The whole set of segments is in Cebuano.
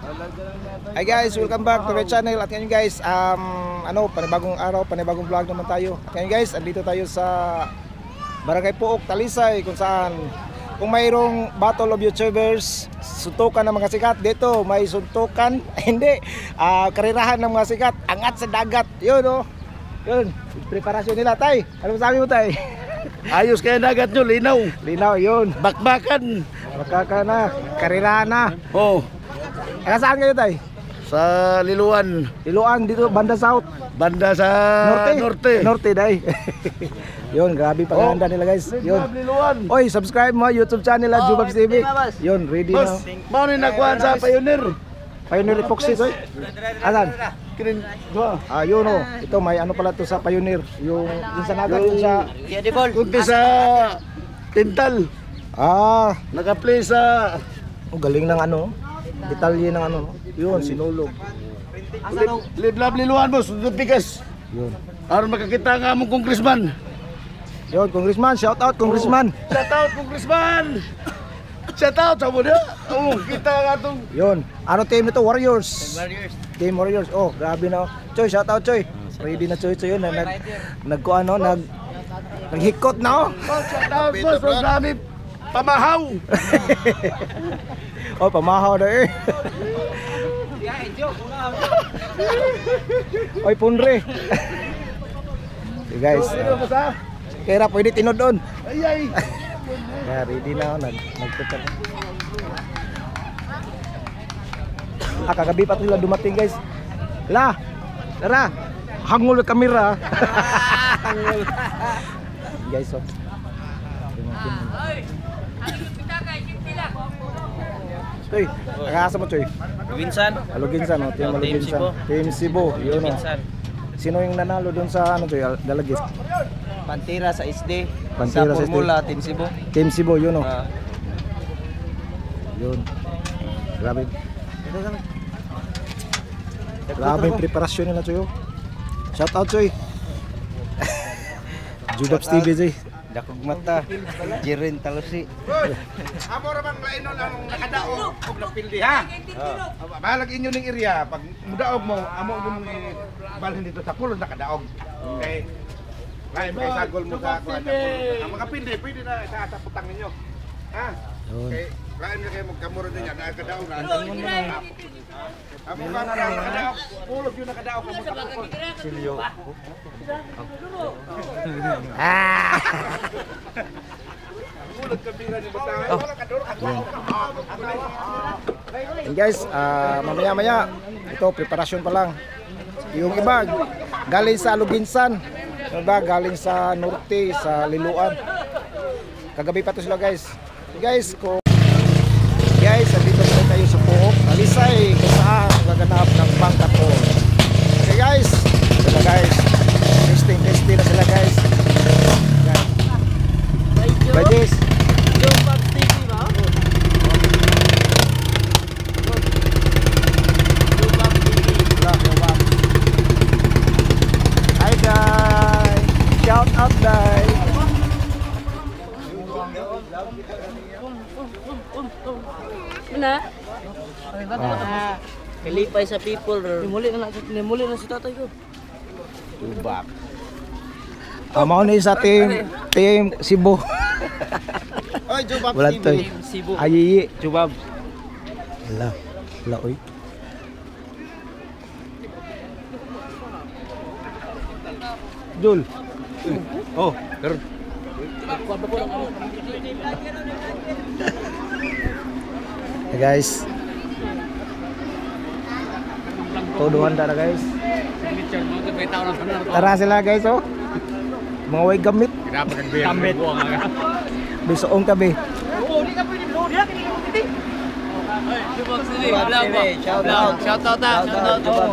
Hi guys, welcome back to my channel. At ngayon guys, panibagong araw, panibagong vlog naman tayo. At ngayon guys, andito tayo sa Barangay Pook, Talisay, kung saan kung mayroong Battle of YouTubers, suntukan ng mga sikat. Dito may suntukan, hindi, karerahan ng mga sikat, angat sa dagat. Yun oh. Yun, preparasyon nila, tay. Ano sabi mo, tay? Ayos kaya dagat nyo, linaw. Linaw, yun. Bakbakan. Makaka na, karerahan na. Oh, Taga saan kayo, tay? Sa Liluan. Liloan, dito, banda south. Banda sa Norte. Norte. Norte, day. Yun, grabe paghahanda nila, guys. Yun. Liluan. Oy, subscribe mo YouTube channel at Jubabs TV. Yun, ready na. Boss, mao ni nakuha sa Pioneer. Pioneer Epoxy, oy. Asan? Kirin, duha. Ah, yun oh. Ito may ano pala to sa Pioneer, yung sa nagat, yung sa Kunti sa Tintal. Ah, Naka-play sa oh, galing ng ano. Detalye ng ano. Yun, sinulog. Liblab Liluan, boss. Pikas. Yun. Aron makakita nga among congressman. Yun, Congressman, shout out Congressman. Shout out, congressman. Shout out sa mo na. Oh, kita nga tong Yun. Ano team nito? Warriors. Warriors. Team Warriors. Oh, grabe na. Oh. Choy, shout out Choy. Ready na Choy, Choy yun. Nag nag ano, naghikot na oh. Oh, shout out, boss. Ang dami pamahaw. Oh, pamahaw na eh. Oy, punre. Okay, guys. Ano ba? Kaya pwede tinod doon. Ay ay. Kaya ready na ako, nagprepare. Ah, kagabi pa sila dumating, guys. La, tara. Hangol ang kamera. Hangol. Guys, oh. Choy, nakakasa mo, Choy. Winsan. Aluginsan, oh. Team Oh, Team Aluginsan. Cebu. Team Cebu, yun oh. Winsan. Sino yung nanalo doon sa ano, Choy? Dalagis. Pantira sa SD. Pantira sa sa SD. Formula, Team Cebu. Team Cebu, yun oh. Ah. Yun. Grabe. Grabe yung preparasyon nila, Choy. Oh. Shout out, Choy. Jubabs TV, Choy. Dakog mata. Jiren Talusi. Amo ra bang lainon ang nakadaog og napildi ha? Bahalag inyo ning area pag mudaog mo amo yung balhin dito sa pulon nakadaog. Okay. Lain kay sagol mo sa kuan. Ang mga pildi pwede na sa putang ninyo. Ha? Yun. Okay. Lain na kayo magkamuro niya nakadaog na. Amo ka na nakadaog. Pulog yung nakadaog amo sa pulog. Silyo. Ah! Pulog kabira ni bata. Wala ka duro ka. And guys, mamaya maya, ito preparasyon pa lang. Yung iba galing sa Aluginsan, yung iba galing sa Norte, sa Liloan. Kagabi pa to sila, guys. Guys, ko guys, andito pa rin tayo sa Pook, Talisay, kung saan gaganap ng Bangkaton. Okay guys, ito na guys. Testing, testing na sila, guys. Yan. Bye, Jess. TV ba? Hi, Dai. Shout out, Dai. Na? Kalipay sa people. Nimuli na si tatay ko. Tubak. Ah, mao ni sa team team Cebu. Oy, Jubab Wala to. Team Cebu. Ayiyi. Jubab. Wala. Wala oy. Jul. Oh, karon. Hey guys. Todo handa na, guys. Tara sila, guys, oh. Mga way gamit. Gamit. Bisuong tabi. Shout out. Shout out. Shout out.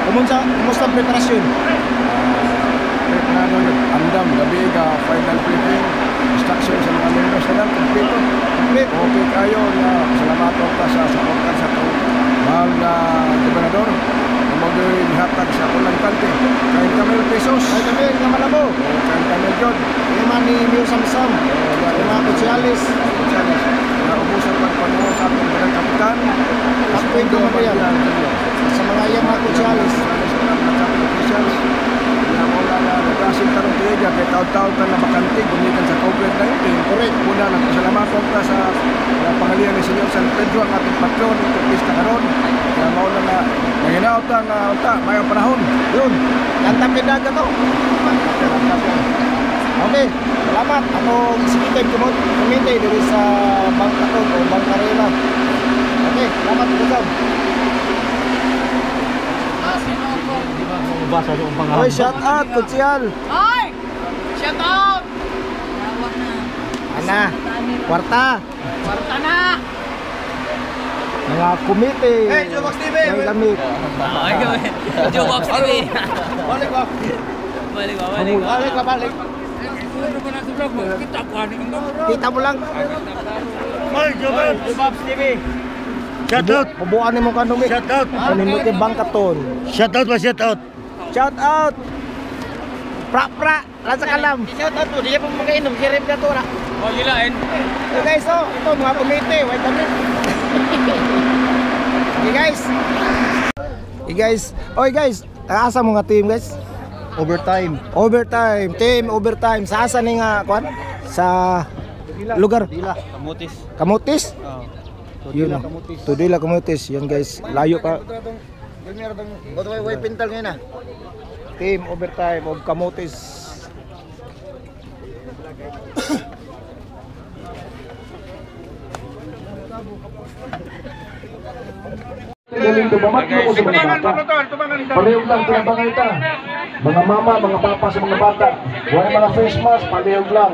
Kumusta kumusta ang preparasyon? Preparado andam gabi ka final briefing instruction sa mga members na lang kompleto. Complete. Okay kayo na pasalamaton ta sa suporta sa atong mahal na gobernador na magoy gihatag sa ulang kante 30 mil pesos. Ay kami nga malabo. 30 mil yun. Ima ni Mio Samsam. Ima Kutsialis. Kutsialis. Na ubusan pagpanuo sa atong barang kapitan. Pedro Monreal. Sa mga iyang mga kutsyalis. Officials na mula na nagkasin tarong tuig kay taon-taon ta na bakante gumikan sa COVID-19. Correct. Una, nagpasalamatan ta sa pangalian ni Senyor San Pedro, ang ating patron itong pista karon. Kaya mauna na nanginaot ta nga unta mayong panahon. Yun, kanta pidaga to. Okay, salamat. Atong executive committee diri sa Bangkaton o Bangkarela. Okay, salamat Kusam. Oy, shout out, Kutsial. Ay! Shout out! Yawa na. Ana, kwarta. Kwarta na! Mga komite. Hey, Jobox TV! May gamit. Joe Box TV. Balik ba? Balik ba, balik ba. Balik ba, balik. Kita mo lang. Joe Bobs TV. Shout out! Bubuan ni mo kanong. Shout out! Kanindot kay Bangkaton. Shout out ba shout out? Shout out. Pra pra, lansa kalam. Shout out po, di pa makainom, kirip na to ra. Oh, gilain. So guys, oh, ito mga komite, wait a minute. Okay guys. Okay guys. Oy guys, asa mo nga team guys? Overtime. Overtime, team overtime. Sa asa ni nga kwan? Sa lugar? Kamutis. Kamutis? Yun. Tudila Kamutis. Yun guys, layo pa. Way pintal ngayon ah. Team overtime of Kamutis. Galing to pamatlo ko sa mga bata. Palihog lang tinabangay ta. Mga mama, mga papa sa mga bata. Wala mga face mask, palihog lang.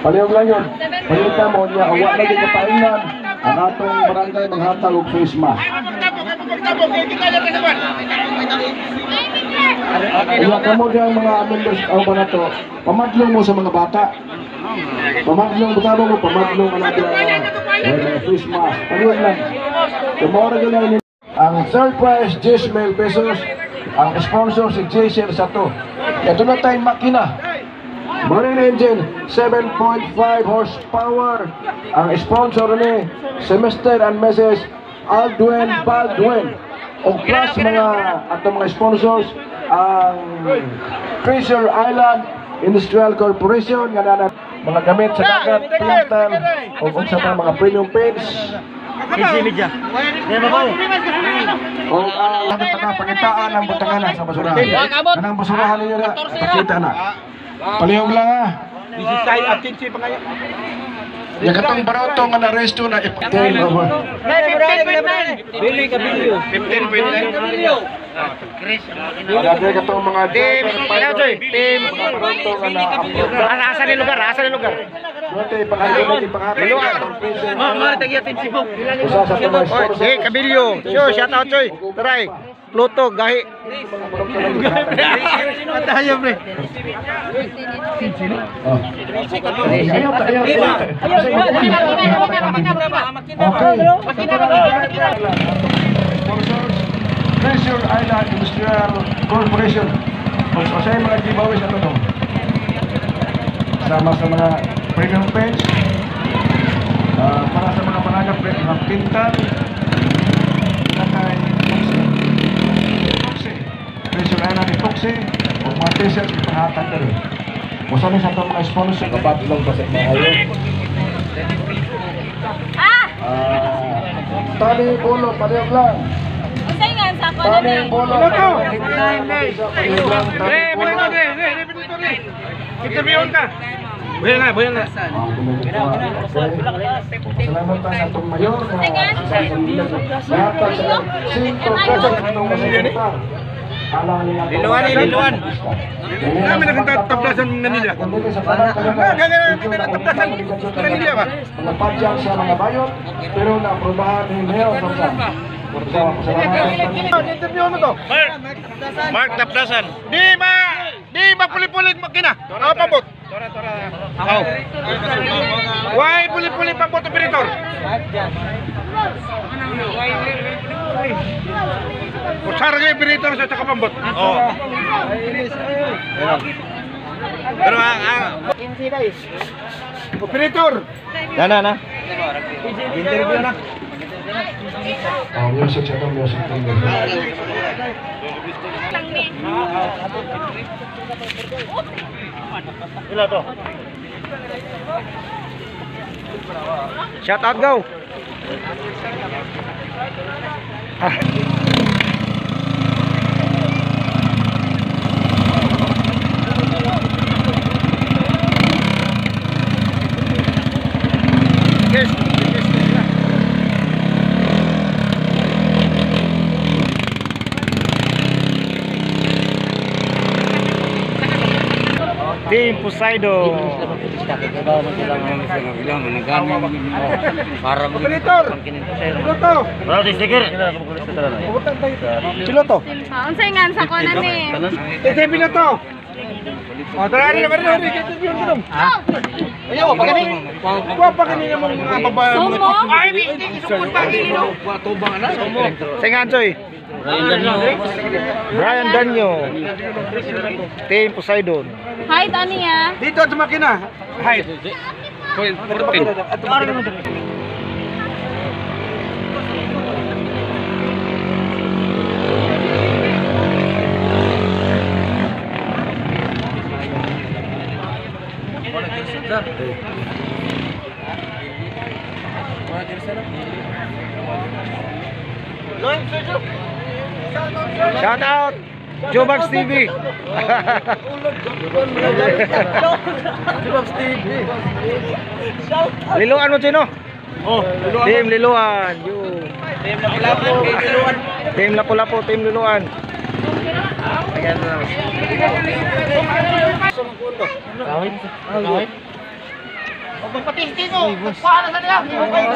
Palihog lang yun. Palihog na mo niya, awa na din kapainan. Ang atong barangay maghatag og face mask. Ila kamo diyang mga members aw ba na to, pamadlong mo sa mga bata. Pamadlong butabo mo, pamadlong ka na diya. Mga face mask. Palihog lang. Tomorrow yun lang. Ang third prize, 10 mil pesos. Ang sponsor si Jason Sato. Ito na tayong makina. Marine engine, 7.5 horsepower. Ang sponsor ni si Mr. and Mrs. Aldwin Baldwin. O plus mga atong mga sponsors ang Treasure Island Industrial Corporation nga na mga gamit sa dagat, pintal, o unsa pa mga premium paints. O ang pangitaan ang butanganan sa basurahan. Kanang basurahan ninyo na, pakita na. Palihog lang ah. 16 at 15 pa ngayon. Yung katong baroto nga naresto na ipatil over. Bili ka bilyo. 15.9. Ada katong mga Team, team. Mga baroto nga na-upload. Asa ni lugar? Asa ni lugar? Duwante, ipanghatag, ipanghatag. Mga tagyatin si Bok. Usa sa atong mga sponsors. Hey, Kabilio. Sure, shout out, Choy. Try. Pluto, gahi. Tayo, pre. Oh. Ayaw, ayaw, ayaw. Okay. Sponsors, Treasure Island Industrial Corporation. O sa mga giveaways ato to. Sama sa mga premium page. Para sa mga panagap, mga pintal. Natay, Epoxy. Treasure Island Epoxy. O mga t-shirt, ipahatag na rin. Usa ni sa itong mga sponsor, kapatlong ba sa mga ayo? Ah! Tali bolo, palihog lang. Unsay nga sa ako na Tali bolo. Palihog lang. Tali bolo. Interviewon ka. Buhay na, buhay na. Salamat ta sa atong mayor na lahat sa 5 pesos atong masuportar. Alang ni atong Liluan, liluan. Namin nakatapdasan Manila. Tabdasan Manila ba? Mga padyak sa mga bayot, pero naaprobahan ni Mayor Samsam. Salamat. Interview mo to. Mark Tapdasan. Di ba puli-puli makina? Ako pambot. Tora tora. Aw. Why puli-puli pambot operator? Usar kay operator sa tsaka pambot. Oo. Pero ang operator. Na na na. Interview na. Oh, music siya to, music to, music. Ila to. Shout out go. Guys, guys, guys. Team Poseidon. Operator! Piloto! Piloto. Unsay nga sa ko na ni? Ito yung piloto! O, tara, ari, ari, ari, ari, Ayaw, pagani. Kuha pa kanina mong mga babae. Sumo? Ay, hindi, isukod pa kanina. Sa Choy. Brian Danyo. Team Poseidon. Hi, Tania. Dito at makina. Hi. 14. Shout out Jobax TV. Jobax TV. Liluan mo Chino. Oh, Team Liluan. Yun. Team Lapu-Lapu, Liluan. Team Lapu-Lapu, Team Liluan. Kawit.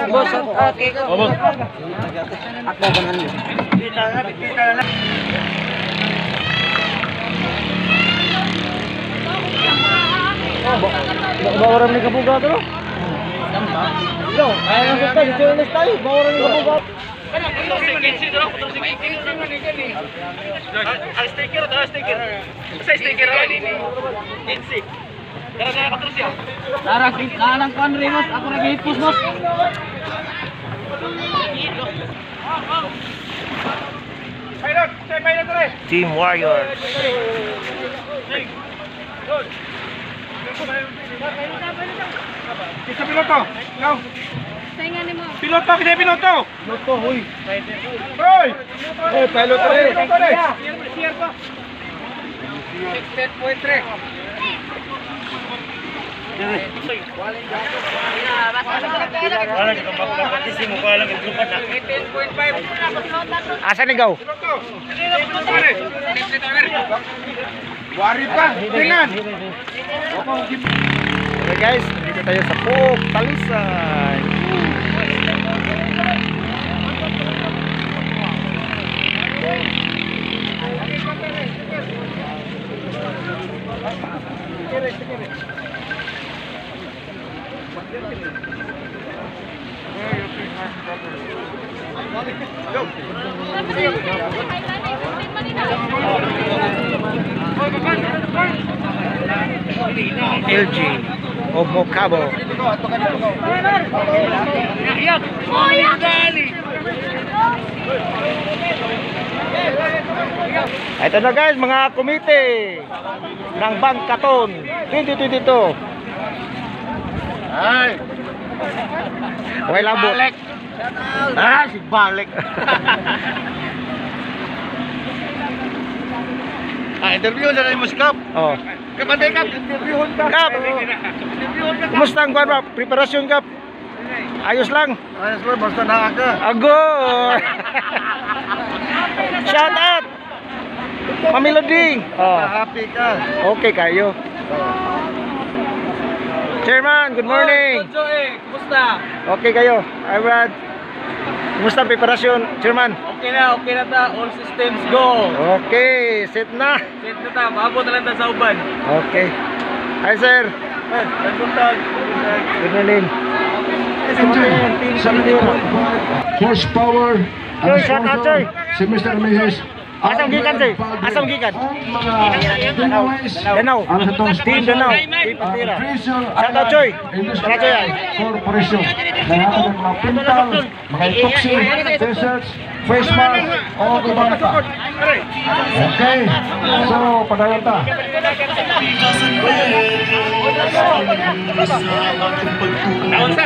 Boss, okay. Oh, boss. Ako ba nan? Bawaran ni kabuga to no? Yo, ay ang tayo, dito na tayo. Bawaran ni kabuga. Tara, kanang kan Remus, ako nagihipos boss. Pilot! Pilot rin! Team Warriors. Isa piloto! Ikaw! Unsay nga nimo? Piloto! Kasi piloto! Piloto, huy! Hoy! Hoy, pilot rin! Piloto rin! 16.3. Asa ni gaw? Wari pa! Tingnan! Okay guys, dito tayo sa Pook Talisay. LG o Mocabo. Ito na guys, mga komite ng Bangkaton 2022. Ay! Okay labot. Ah, si Balik! Ah, interview na rin mo si Kap. Oh. Kapatid Kap, interviewon ka. Kap! Kumusta ang kuwan ba? Preparasyon Kap? Ayos lang. Ayos lang, basta naa ka. Ago! Shout out! Pamiloding! Oh. Happy ka. Okay kayo. Chairman, good morning. Joe, kumusta? Okay kayo. Hi Brad. Kumusta ang preparasyon, Chairman? Okay na ta. All systems go. Okay, set na. Set na ta, maabot na lang ta sa uban. Okay. Hi sir. Good morning. Engine, 74 horsepower. Ang Choy, shout out, sponsor, Choy. si Mr. and Mrs. Asam gikan sir? Asam gikan? Danau. Team Danau. Team Pantera. Shout out Choy. Tara Choy ay. Corporation. Nanghatag ng mga pintal, mga epoxy, t-shirts, face mask, o ibang pa. Okay. So, padayon ta. Unsa?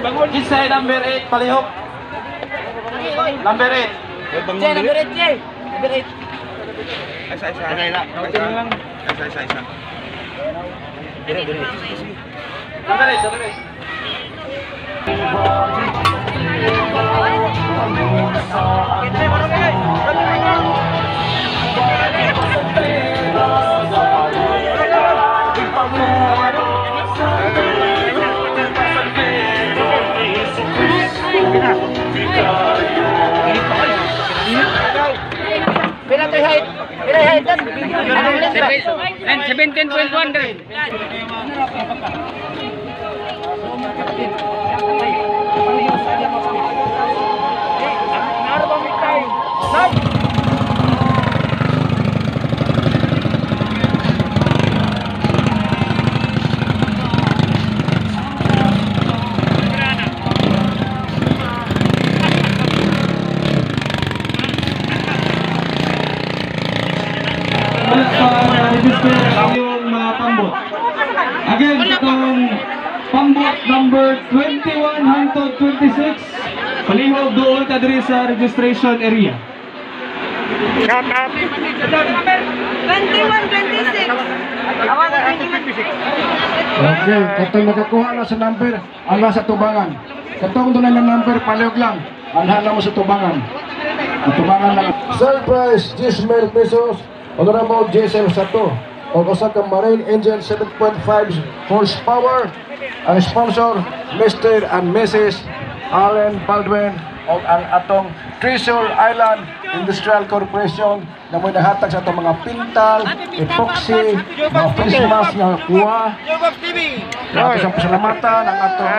Bangon. Inside number 8, palihok. Number 8. Jay, number 8, Jay. Number 8. Isa. Isa. Number 8, number 8. Pila to height? Pila height dan? 17.1 rin. Register yung mga pambot. Again, itong pambot number 21 hangtod 26, palihog doon ka diri sa registration area. Shout out. 21, 26. Awa ka 21. Okay, katong nakakuha na sa number, ala sa tubangan. Katong doon na number, palihog lang. Alhala mo sa tubangan. Ang tubangan lang. Surprise, 10,000 pesos. Honorable Jason Sato. O usa ka Marine Engine 7.5 horsepower. Ang sponsor, Mr. and Mrs. Allen Baldwin o ang atong Treasure Island Industrial Corporation na may nahatag sa atong mga pintal, epoxy, mga face mask nga kuha. Ato sa pasalamatan ang atong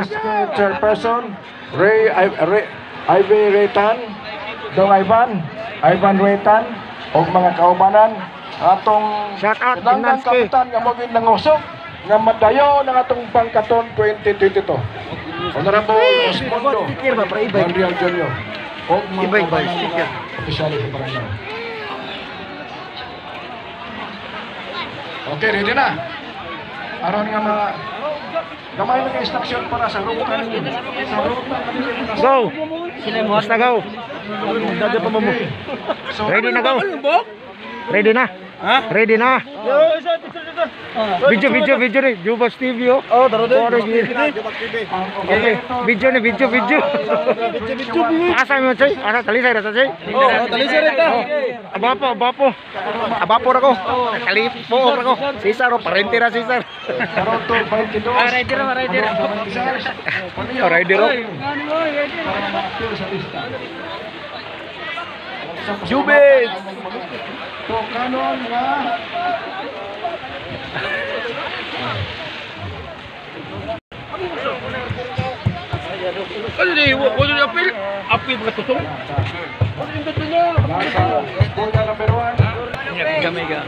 SK Chairperson, Ray, Ray, Ivy Raytan, Dong Ivan, Ivan Raytan, o mga kaubanan, atong Shout out, tinanggang kapitan nga mo nangusok nga madayo ng atong Bangkaton 2022. Honorable Osmondo Monreal Jr. o mga kaubanan nga opisyales sa barangay. Okay, ready na. Aron nga mga gamay na instruction para sa ruta ninyo. Sa ruta ninyo. Go. Basta go. Ready na go. Ready na. Ready na. Video video video ni Jubas TV oh. Oh, taro din. Okay, video ni video video. Asa mo chay? Asa talisay ra chay? Oh, talisay ra ta. Abapo, abapo. Abapo ra ko. Kalipo ra ko. Cesar oh, parente ra Cesar. Toronto 22. Ah, rider ra, rider. Oh, rider oh. Jubes. Tokanon nga. Ano ni wala ni apil? Apil mga tutong. Nasa bola number 1. Gamay ka.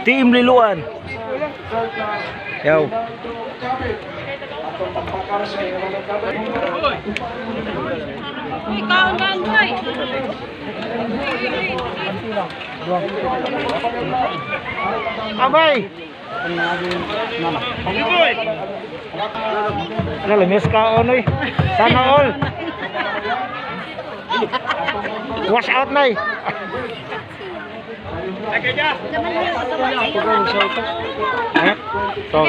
Team Liluan. Yo. Uy, kaon kaon boy. Abay. Ano, lumis ka onoy. Sana all. Wash out na eh. Eh? So,